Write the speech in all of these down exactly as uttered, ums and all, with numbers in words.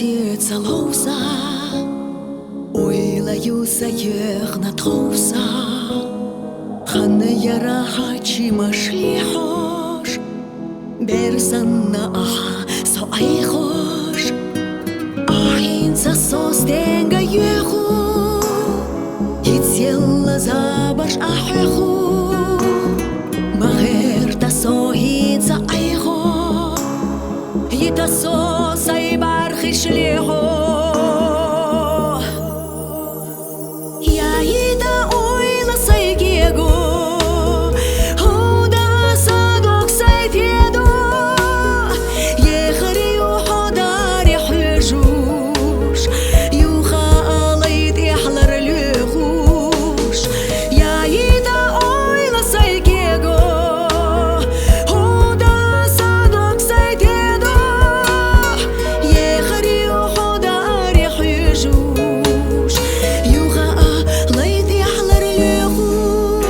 Эцаловса, ойла юса йохна тховса, ханна яра хачи машли хош, берсанна аха со айхош, ахинца со стенга йоху, ицелла забаш ахеху, махерта со хинца айхо. Ита со сай бархиш лехо. Я ита ойла сай кего, худа садок сай тедо. Ехари уходари хужуш, юха алайт ихлар лехуш. Я ита ойла сай кего, худа садок сай тедо. Ехари уходари хужуш, юха алайт ихлар лехуш.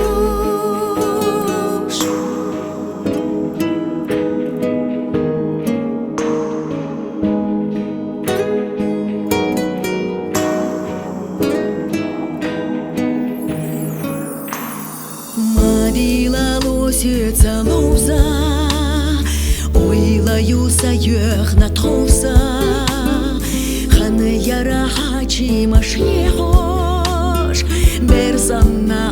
Мадила лосица ловза, ойла юса йохна тховса, ханна яра хачи машли хош, берсанна